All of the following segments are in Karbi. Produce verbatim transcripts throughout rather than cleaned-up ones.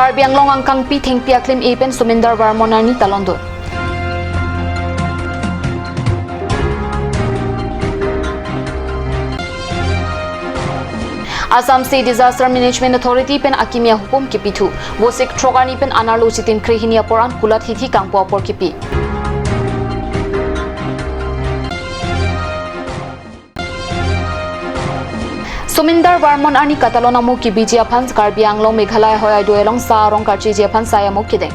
Karbi Anglong angkangpi thengpi aklim e pen Sumindar Varmon arni talondun. Assam State Disaster Management Authority pen akimi ahukum kipithu. Vosik throk arni pen anerlo chitim krehini apor an kulat hithi kangpu apor kipi. Sumindar Varmon arni katalon amo kibiji aphan Karbi Anglong Meghalaya hoi adoi along sa arong karchiji aphan sai amo kedeng.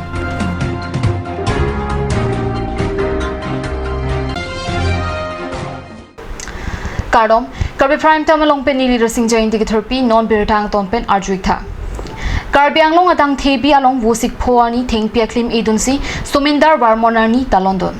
Kardom, Karbi Prime Time along pen neli Rasing Jain dikitherpi non birta angton pen arju-ik tha. Karbi Anglong adang thebi along Vosik pho arni thengpi aklim edunsi Sumindar Varmon arni talondun.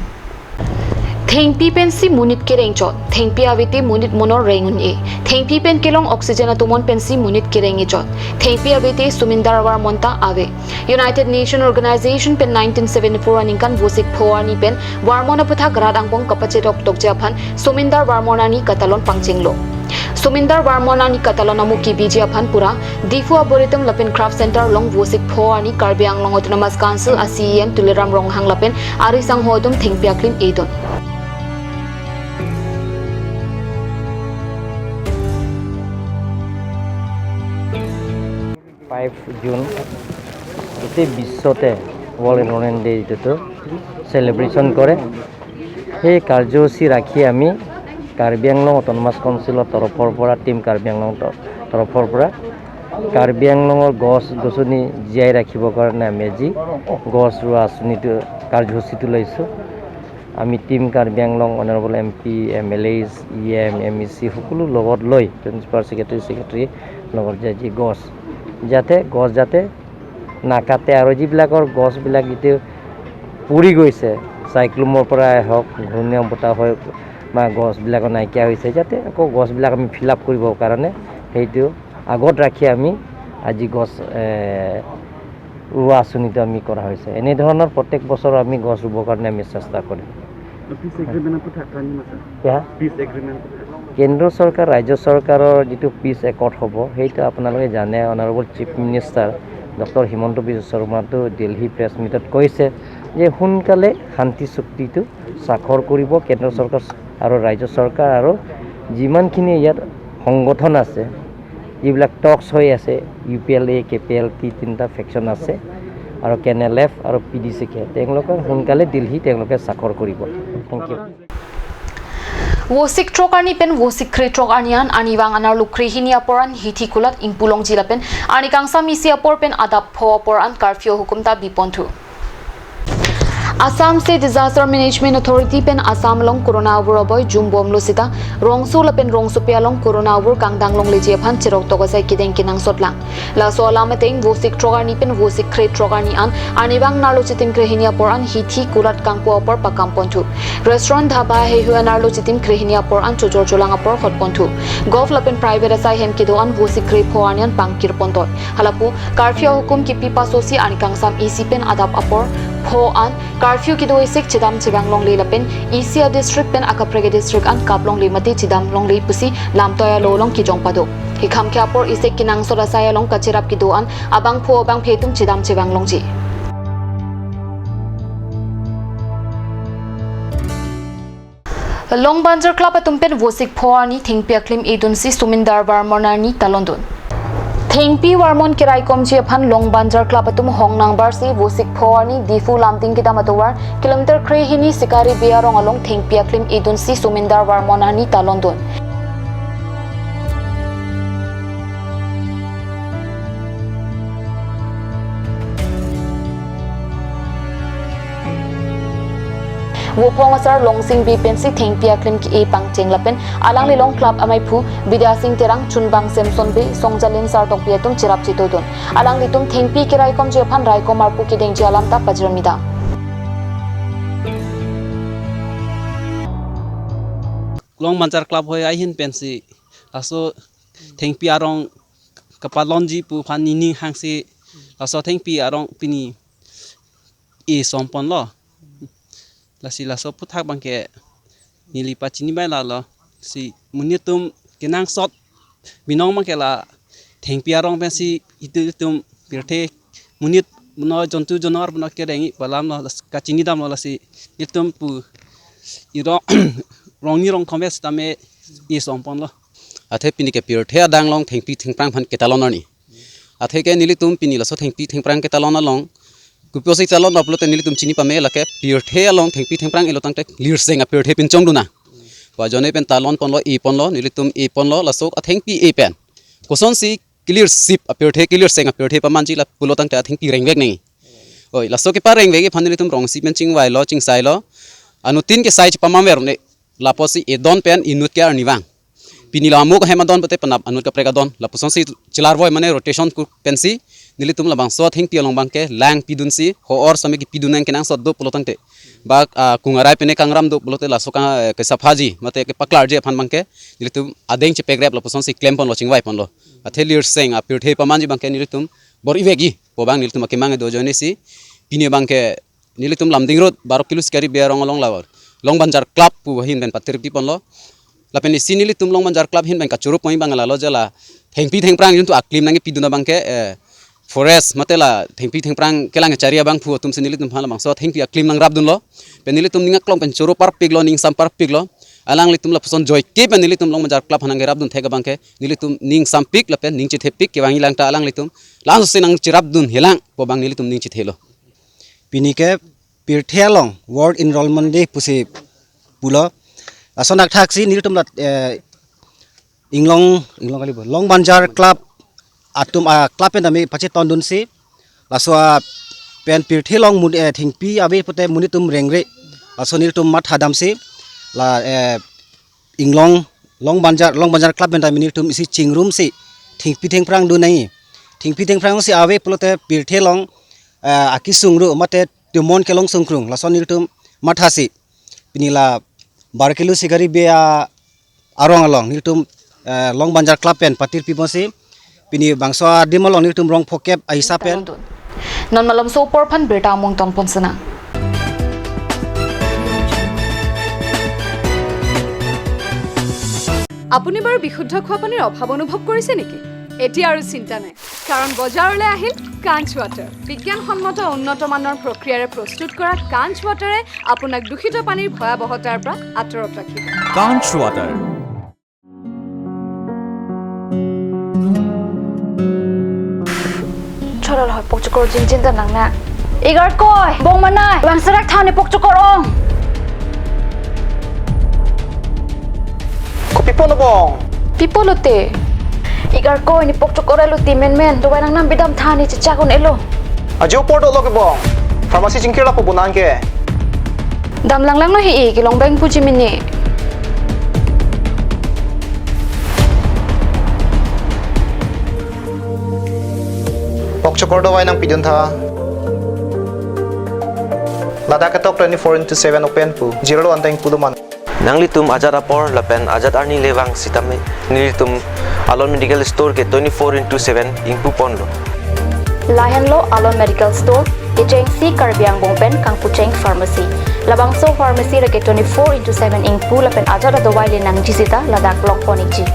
Thengpi pensi monit kereng chot, thengpi avete monit monor reng un-e. Thengpi pen kelong oxygen atomon pensi monit kereng e chot. Thengpi avete Sumindar Varmon ta ave. United Nation Organization pen nineteen seventy-four aningkan Vosik pho arni pen Varmon aputhak rat angbong kapachedok tokji aphan Sumindar Varmon arni katalon pangchenglo. Sumindar Varmon arni katalon amo kibiji aphan pura Diphu aboritum lapen Craft Center along Vosik pho arni Karbi Anglong Autonomous Council a C E M Tuliram Ronghang lapen ari sangho atum thengpi aklim edun. Five June গোটেই বিশ্বতে world environment day যিটো চেলিব্ৰেশ্যন কৰে। সেই কাৰ্যসূচী ৰাখি আমি কাৰ্বি আংলং অট'নমাছ কাউন্সিলৰ তৰফৰ পৰা, টিম কাৰ্বি আংলং ত- তৰফৰ পৰা কাৰ্বি আংলঙৰ গছ গছনি জীয়াই ৰাখিবৰ কাৰণে আমি আজি গছ ৰোৱা আঁচনিটো, কাৰ্যসূচীটো লৈছোঁ। আমি team Karbi Anglong, honourable M P, M L As, E M, M E C সকলো লগত লৈ, প্ৰিন্সিপাল ছেক্ৰেটাৰী, ছেক্ৰেটাৰী লগত যে যি গছ, যাতে গছ যাতে নাকাটে আৰু যিবিলাকৰ গছবিলাক যিটো পৰি গৈছে, চাইক্লনৰ পৰাই হওক, ঘূৰ্ণীয় বতাহ হৈ বা গছবিলাকৰ নাইকিয়া হৈছে, যাতে আকৌ গছবিলাক আমি ফিল আপ কৰিবৰ কাৰণে সেইটো আগত ৰাখি আমি আজি গছ, এ, ৰোৱা আঁচনিটো আমি কৰা হৈছে। এনেধৰণৰ প্ৰত্যেক বছৰ আমি গছ ৰুবৰ কাৰণে আমি চেষ্টা কৰিম। Peace agreement aphuthak kani masa? সেয়া Peace agreement aphuthak. কেন্দ্ৰ চৰকাৰ, ৰাজ্য চৰকাৰৰ যিটো পিচ একৰ্ড হ'ব, সেইটো আপোনালোকে জানে, honourable chief minister doctor Himanta বিশ্ব শৰ্মাটো দিল্লী প্ৰেছ মিটত কৈছে যে সোনকালে শান্তি চুক্তিটো স্বাক্ষৰ কৰিব কেন্দ্ৰ চৰকাৰ আৰু ৰাজ্য চৰকাৰ আৰু যিমানখিনি ইয়াত সংগঠন আছে, যিবিলাক টকছ হৈ আছে, ইউ পি এল এ, কে পি এল টি তিনিটা ফেকশ্যন আছে আৰু কে এন এল এফ আৰু পি ডি চি কে, তেওঁলোকে সোনকালে দিল্লী তেওঁলোকে স্বাক্ষৰ কৰিব। Thank you. Vosik throk arni pen Vosik kre throk arni an arnivang anerlo krehini apor an hithi kulat ingpu longji lapen arni kangsam isi apor pen adap pho apor an curfew hukum ta biponthu. Assam State Disaster Management Authority pen Assam along Corona avur aboi jumbomlo sita rongso lapen rongsopi along Corona avur kangdang longleji aphan cherok tok asai kedeng kenangsot lang. Laso alam ateng Vosik throk arni pen Vosik kre throk arni an arnivang anerlo chitim krehini apor an hithi kulat kangpu apor pakamponthu. Restaurant, dhaba, heihui anerlo chitim krehini apor an chojor cholang apor hotponthu. Govt lapen private asai hem kedo an Vosik kre pho arni an pangkirponthot. Halapu curfew hukum kipi pasosi arni kangsam isi pen adap apor pho an curfew kedo isik chedam chevang longle lapen isi a district pen akaprek a district an kap longle mate chedam longle pusi lamtoi alo along kejong pado. Hikham ke apor isik kenangsot asai along kacherap kedo an abangphu abangphi atum chedam chevang longji. Long Banjar Club atum pen Vosik pho arni thengpi aklim edunsi Sumindar Varmon arni talondun. Thengpi Varmon keraikomji aphan Long Banjar Club atum hong nangbarsi Vosik pho arni Diphu Lumding kedam atovar kilometer krehini Sikari Bey arong along thengpi aklim edunsi Sumindar Varmon arni talondun. Vophong asar Longsing Bey pensi thengpi aklim ke-e pangcheng lapen alangli along club amaiphu Bidya Sing Terang, Chunbang Samson Bey, Songjalin Sartokbi atum cherap chetodun. Alanglitum thengpi keraikomji aphan raikom arpu kedengji alam ta pajirmidam. Long Banjar Club hoi ahin pensi laso thengpi arong kapalonji pu aphan nini hangsi laso thengpi arong pini e somponlo. Lasi laso aphuthak abangke neli pachini bai lalo. Si monit atum kenangsot binong abangke la thengpi arong pensi itum itum pirthe monit bono jontu jonor bono kereng-i pu alam lo, las-, kachini damlo, lasi nelitum pu irong rongni rongthom sitame ison ponlo. Athe pini ke pirthe adang along thengpi thengphrang aphan ketalon arni. Athe ke nelitum pini laso thengpi thengphrang ketalon along kopi pusi talon pulote nelitum chini pame, lake pirthe along thengpi thengphrang elo tangte klirseng apirthe pinchongdun nang pu ajoine pen talon ponlo, e ponlo, nelitum e ponlo laso athengpi e pen. Kosonsi klirsip apirthe, klirseng apirthe pamanji la pulo tangte athengpi rengvek nang. Oi, laso keparengvek aphan nelitum rong isi pen chingvailo, chingsailo. Anuttin ke sai chipamam ver ne, lapusi edon pen inut ke arnivang. Pini la amuk ahem adon pute penap anut kaprek adon. Lapusonsi chelarvoi mane rotation ku pensi nelitum labangso athengpi along abangke lang pidunsi, ho-or sitame kipidun nang kenangsot do pulo tangte, bak, ah, kungarai pene kangram do pulote laso ka, eh, kesaphaji mate kepaklarji aphan abangke nelitum adeng chepekrep lapusonsi klem ponlo, chingvai ponlo. Athe klirseng apirthe pamanji abangke nelitum bor-ivekji pu abang nelitum akemang do ajoinesi pini abangke nelitum Lumding Road Baro Kilo Sikari Bey arong along la Long Banjar Club pu ahin pen patirpi ponlo. Lapen isi nelitum Long Banjar Club ahin pen kachoro pon abang lalo je la thengpi thengphrang juntu aklim nangkepidun abangke, eh, forest mate la thengpi thengphrang kelang kachari abangphu atumsi nelitum aphan labangso thengpi aklim nangrapdunlo. Pen nelitum ning aklong pen choro parpiklo, ning sam parpiklo. Alanglitum lapuson joike pen nelitum Long Banjar Club aphan nangkerapdun thek abangke nelitum ning sampik lapen ning chethepik kevangji lang ta alanglitum langsose nangcherapdun helang pu abang nelitum ning chethelo. Pini ke pirthe along World Enrollment Day pusi pulo. Lason akthaksi nelitum la, eh, Inglong, Inglong kali bo, Long Banjar Club atum, ah, club pen tame pachetondunsi laso, ah, pen pirthe along mun, eh, thengpi ave pute monit atum rengre. Laso nelitum mathadamsi la, eh, Inglong, Long Banjar, Long Banjar Club pen tame nelitum isi chingrumsi thengpi thengphrang dun nang. Thengpi thengphrang si ave pulote pirthe along, eh, akesung ru mate tumon kelong sungkrung. Lason nelitum mathasi pini la Baro Kilo Sikari Bey arong along nelitum, eh, Long Banjar Club pen patirpi ponsi pini bangso adim along nelitum rong phokep ahisap pen. Non malomso apor aphan birta amung tong pon sena. আপুনি বাৰু বিশুদ্ধ খোৱা পানীৰ অভাৱ অনুভৱ কৰিছে নেকি? এতিয়া আৰু চিন্তা নাই, কাৰণ বজাৰলৈ আহিল কাঞ্চ ৱাটাৰ। বিজ্ঞানসন্মত উন্নত মানৰ প্ৰক্ৰিয়াৰে প্ৰস্তুত কৰা কাঞ্চ ৱাটাৰে আপোনাক দূষিত পানীৰ ভয়াৱহতাৰ পৰা আঁতৰত ৰাখিব। Kanch Water. Chorol hoi pokchokor jinjin ta nang na. Igarkoi, bong manai, bang serak thani pokchokor ong. Kopi pulo bong? Pi pulote? Igarkoi, ne pokchokor elo ti menmen, dawai nangnam bidam thani chechak un elo. Ajo apor dolo ke bong. Pharmacy chingkir lapu bonang ke. Dam langlanglo he-e, kelong bang puji mini. Pokchokor dawai nangpidun tha. Ladak ketok twenty-four into seven open pu, zero one time pulo man. Nanglitum ajat apor lapen ajat arni le vang sitame nelitum Alon Medical Store ke twenty-four into seven ingpu ponlo. Lahenlo Alon Medical Store, kechengsi Karbi angbong pen kangpucheng pharmacy. Labangso pharmacy lake twenty-four into seven ingpu lapen ajat adawai le nangji sita ladak long pon ikji.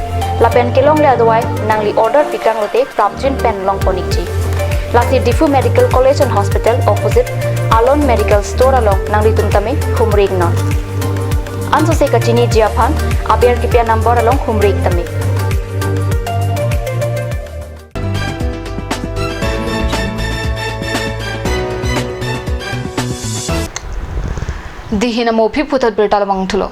Lapen kelongle adawai nangli order pikang lote prapjin pen long pon ikji. Lasi Diphu Medical College and Hospital opposite Alon Medical Store along nanglitum tame humri iknon. Ansose kachiniji aphan aber kipi-a number along humri ik tame. Dihina mo phi puthot birta labang thulo.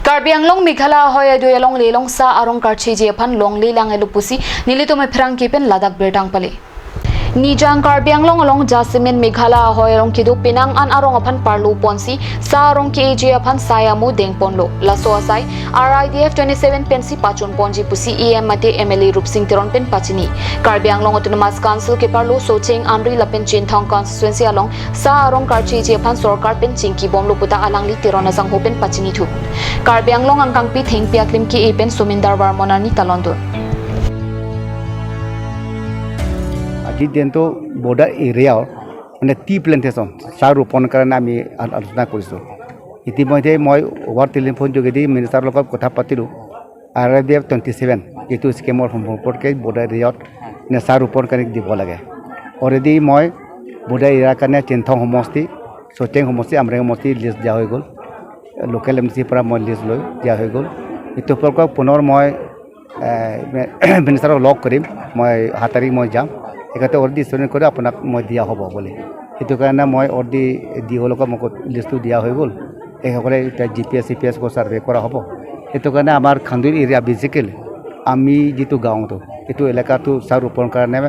Karbi Anglong Meghalaya ahoi adui along le along sa arong karchiji aphan longle lang elo pusi nelitum apherangke pen ladak birta nangpale. Nijang Karbi Anglong along jasemen Meghalaya ahoi arong kedo penang an arong aphan parlo ponsi sa arong ke-eji aphan sai amo deng ponlo. Laso asai R I D F twenty-seven pensi pachun ponji pusi E M mate M L A Rupsing Teron pen pachini. Karbi Anglong Autonomous Council keparlo Socheng, Amri lapen Chinthong constituency along sa arong karchiji aphan sorkar pen chingki bomlo puta alangli Teron asangho pen pachini thu. Karbi Anglong angkangpi thengpi aklim ke-e pen Sumindar Varma arni talon dun. আজি দিনটো বৰ্ডাৰ এৰিয়াৰ মানে টি প্লেণ্টেশ্যন চাহ ৰোপণ কাৰণে আমি আ-, আলোচনা কৰিছোঁ। ইতিমধ্যে মই অভাৰ টেলিফোন যোগেদি মিনিষ্টাৰৰ লগত কথা পাতিলোঁ। R I D F twenty seven এইটো স্কিমৰ সম্পৰ্কে বৰ্ডাৰ এৰিয়াত মানে চাহ ৰোপণ কাৰণে দিব লাগে। Already মই বৰ্ডাৰ এৰিয়াৰ কাৰণে চেংথং সমষ্টি, চচেং সমষ্টি, আমৰেং সমষ্টি লিষ্ট দিয়া হৈ গ'ল। লোকেল এম ডি চিৰ পৰা মই লিষ্ট লৈ দিয়া হৈ গ'ল। এইটো সম্পৰ্কত পুনৰ মই, এ, মিনিষ্টাৰক লগ কৰিম। মই সাত তাৰিখ মই যাম। এখেতে অৰ্ডাৰ ষ্টুডেণ্ট কৰি আপোনাক মই দিয়া হ'ব বুলি। সেইটো কাৰণে মই অৰ্ডাৰ ডি অ'ৰ লগত মোক লিষ্টটো দিয়া হৈ গ'ল। এইসকলে এতিয়া G P S, C P S survey কৰা হ'ব। সেইটো কাৰণে আমাৰ খান্দুৰ এৰিয়া বেচিকেলি আমি যিটো গাঁওটো, এইটো এলেকাটো চাৰ ৰোপণ কাৰণে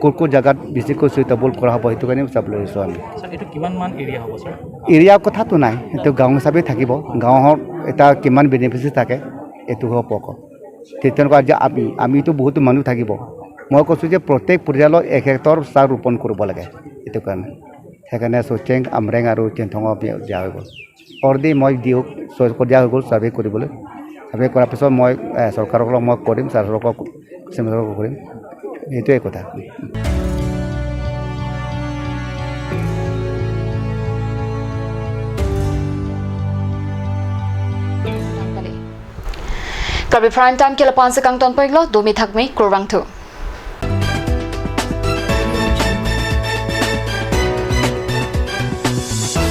ক'ত ক'ত জেগাত বেছিকৈ চুইটেবল কৰা হ'ব, সেইটো কাৰণে চাবলৈ আহিছোঁ আমি। ছাৰ, এইটো কিমান মান এৰিয়া হ'ব ছাৰ? এৰিয়াৰ কথাটো নাই, এইটো গাঁও হিচাপে থাকিব। গাঁৱৰ এটা কিমান বেনিফিচিয়াৰী থাকে, এইটো হ'ব। ঠিক তেনেকুৱা যে আমি, আমিতো বহুতো মানুহ থাকিব। মই কৈছোঁ যে প্ৰত্যেক পৰিয়ালৰ এক হেক্টৰ চাৰ ৰোপণ কৰিব লাগে, এইটো কাৰণে। সেইকাৰণে চচেং, আমৰেং আৰু চেংথঙত দিয়া হৈ গ'ল। অৰ্ডাৰ মই দিয়ক, চইচ কৰি দিয়া হৈ গ'ল ছাৰ্ভে কৰিবলৈ। ছাৰ্ভে কৰাৰ পিছত মই, এ, চৰকাৰক লগ মই কৰিম, ছাৰসকলক, চিএম ছাৰক কৰিম। এইটোৱে কথা। Karbi Prime Time ke lapu-an si kangton pon-iklo, dumi thakmi, kurvangthu.